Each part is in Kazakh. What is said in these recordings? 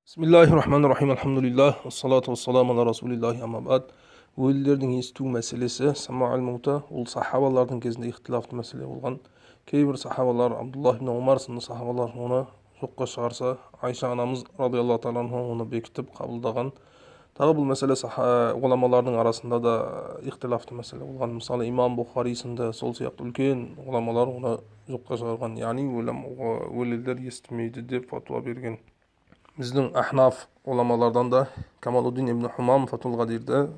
Бисмиллахи-рахмани-рахим, альхамдулиллах, уассалату уассаламу аля расулиллахи, амма бад. Өлілердің есту мәселесі, сама'ал маута, ол сахабалардың кезінде ихтилафты мәселе болған. Кейбір сахабалар, Абдуллах ибн Омар сынды сахабалар оны жоққа шығарса, Айша анамыз радиаллаху тағала анха оны бекітіп қабылдаған. Тағы бұл мәселе ғұламалардың арасында да ихтилафты мәселе болған. Мысалы, имам Бұхари сынды сол сияқты үлкен ғұламалар оны жоққа шығарған, яғни өлілер естімейді деп фатуа берген. Біздің ахнаф ғұламалардан да Камалуддин ибн Хумам Фатул Ғадирді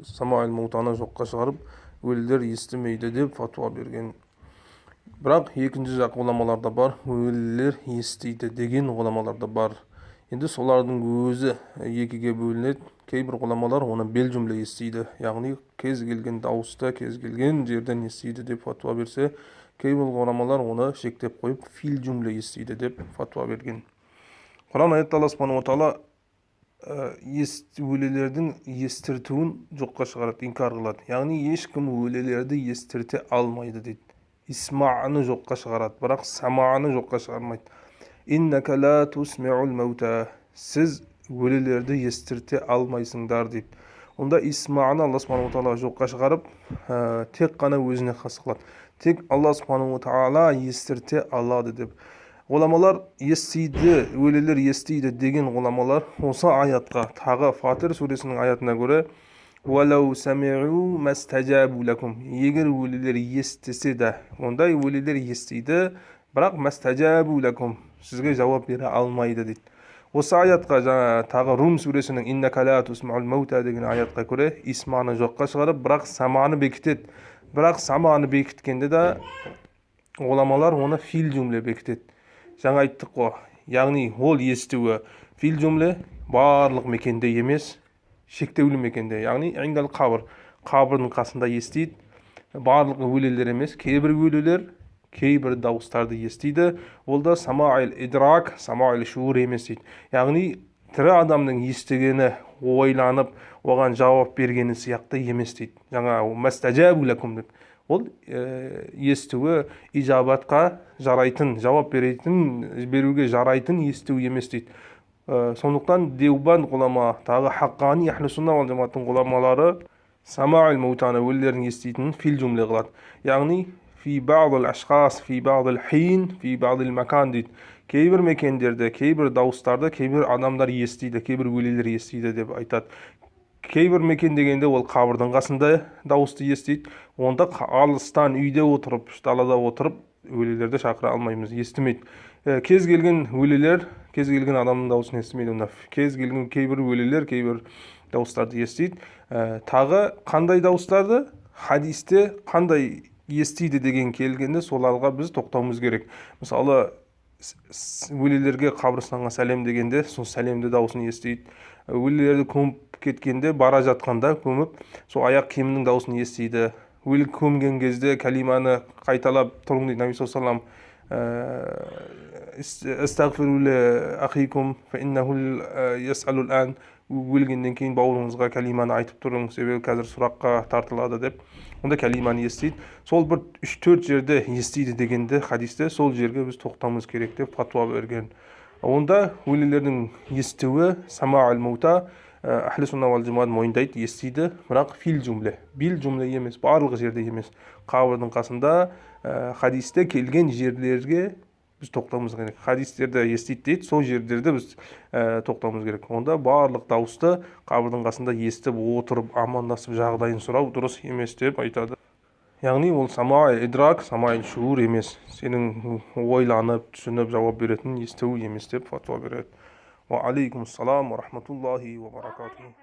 сама'ил маутаны жоққа шығарып, өлілер естімейді деп фатуа берген. Бірақ екінші жақ ғұламалар да бар, өлілер естиді деген ғұламалар да бар. Енді солардың өзі екіге бөлінеді. Кейбір ғұламалар оны бел жүмле естиді, яғни кез келген дауысты кез келген жерден естиді деп фатуа берсе, кейбір ғұламалар оны шектеп қойып фил жүмле естиді деп фатуа берген. Құран аятта Алла субханаху ва тағала өлілердің естіртуін жоққа шығарады, инкар қылады. Яғни ешкім өлілерді естірте алмайды дейді. Исма'ны жоққа шығарады, бірақ сама'ны жоққа шығармайды. Иннака ла тусми'ул маута, сіз өлілерді естірте алмайсыңдар дейді. Онда исма'ны Алла субханаху ва тағала жоққа шығарып, тек қана өзіне хас қылады. Тек Алла субханаху ва тағала естірте алады деп. Ғұламалар естиді, өлілер естиді деген ғұламалар осы аятқа, тағы Фатир сүресінің аятына көре, «Уалау сами'у мастажабу лакум», егер өлілер естісе де, ондай өлілер естиді, бірақ мастажабу лакум, сізге жауап бере алмайды дейді. Осы аятқа жаңа тағы Рум сүресінің «Иннака ла тусма'ул маута» деген аятқа көре исманы жоққа шығарып, бірақ саманы бекітеді. Бірақ саманы бекіткенде де ғұламалар оны фил жүмле бекітеді. Жаңа айттық қой, яғни ол естуі фил жүмле барлық мекенде емес, шектеулі мекенде, яғни индал қабір, қабірдің қасында естиді. Барлық өлілер емес, кейбір өлілер кейбір дауыстарды естиді. Ол да сама'ил идрак, сама'ил шуур емес дейді. Яғни тірі адамның естігені, ойланып, оған жауап бергені сияқты емес дейді. Жаңа мастажабу лакум деп. Ол естуі ижабатқа жарайтын, жауап беретін, беруге жарайтын есту емес дейді. Сондықтан Деубанд ғұлама, тағы Хаққани ахлі сунна уал жамааттың ғұламалары сама'ил маутаны, өлілердің еститінін фил жүмле қылады. Яғни фи бa'дил ашхас, фи бa'дил хин, фи бa'дил макан дейді. Кейбір мекендерде, кейбір дауыстарды кейбір адамдар естиді, кейбір өлілер естиді деп айтады. Кейбір мекен дегенде ол қабірдің қасында дауысты естиді. Онда алыстан үйде отырып, далада отырып өлілерді шақыра алмаймыз, естімейді. Кез келген өлілер, кез келген адамның дауысын естімейді онда. Кез келген кейбір өлілер кейбір дауыстарды естиді. Тағы қандай дауыстарды хадисте қандай естиді деген келгенде соларға біз тоқтауымыз керек. Мысалы, өлілерге қабірстанға сәлем дегенде сол сәлемді дауысын естиді. Өлілерді көміп кеткенде, бара жатқанда көміп, сол аяқ киімінің дауысын естиді. Өлі көмген кезде кәлиманы қайталап тұрың дейді Наби саллаллаху алейхи вассалам, астағфиру ли ахикум фа иннаху ясалу ан, өлгеннен кейін бауырыңызға кәлиманы айтып тұрың, себебі қазір сұраққа тартылады деп. Онда кәлиманы естиді. Сол бір 3-4 жерде естиді дегенде хадисте сол жерге біз тоқтауымыз керек деп фатуа берген. Онда өлілердің естуі сама'ал маута, ахлі сунна уал жамаат мойындайды, естиді, бірақ фил жүмле, бил жүмле емес, барлық жерде емес. Қабірдің қасында, хадисте келген жерлерге біз тоқтауымыз керек. Хадистерді естиді дейді, сол жерлерде біз тоқтауымыз керек. Онда барлық дауысты қабірдің қасында естіп отырып, амандасып жағдайын сұрау дұрыс емес деп айтады. Яғни ол сама'ил идрак, сама'ил шуур емес, сенің ойланып, түсініп жауап беретін есту емес деп фатуа береді. Уа алейкум ассалам уа рахматуллахи уа баракатуху.